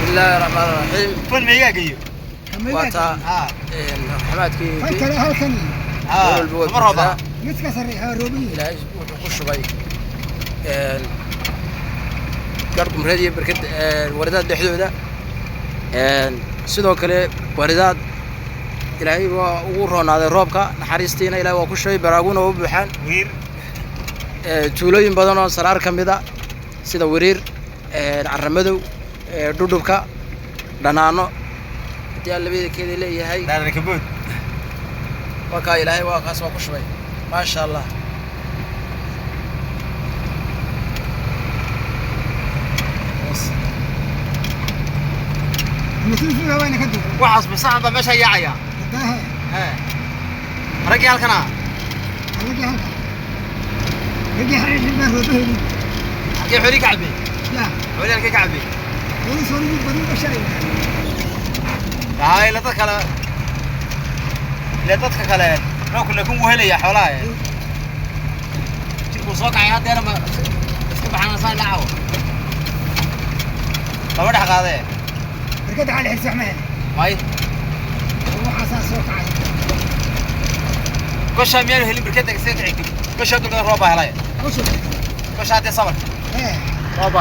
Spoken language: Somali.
Illaahi raxmaan raxiim. Fan meygaaga iyo waa taa ha raxmaadkii Kan kale halkan ha meel walba way lama rooba. Buuxdaa. Mid ka sarreeya roobiyi. Ilaahay wuxuu ku shubay garh gumreed iyo berked waridaad dhexdooda. Sidoo kale waridaad Ilaahay waa ugu roonaaday roobka, naxariistiina Ilahay waa ku shubay, baraaguna waa u buuxaan. Wiriir. Tuulooyin badan oo Saraar ka mid a, sida Wiriir, Caramadow, Dhudhubka, Dhanaano, haddii aan labada keeda leeyahay. Dhaarana kabood. Waa kaa, Ilaahay waa kaas, waa ku shubay, maasha Allah. Masuufiga wayna ka duwan. Waxaas masaxan baa meesha yaacaya. Hadaahe. He, raggii halkana. Raggii halka, raggii xariir baa rooba helin. Halkee xoolii ka cabay? Ya. Xoolii halkee ka cabay? Weli soonigi badin ba shalay. Haa, ila dad kale, ila dadka kale roobku laakin wuu helaya xoolaha. Jirkuu soo kacay haddeera, ma iska baxaan saan dhacaw lama dhex qaadee. Barkada Cali Xirsi wax ma helin. May. Waxaasaa soo kacay. Goshaa miyaanu helin? Barkada iskaga kici, goshaa dulka roob baa helay. Cusub. Goshaa haddee sabarka. Ee.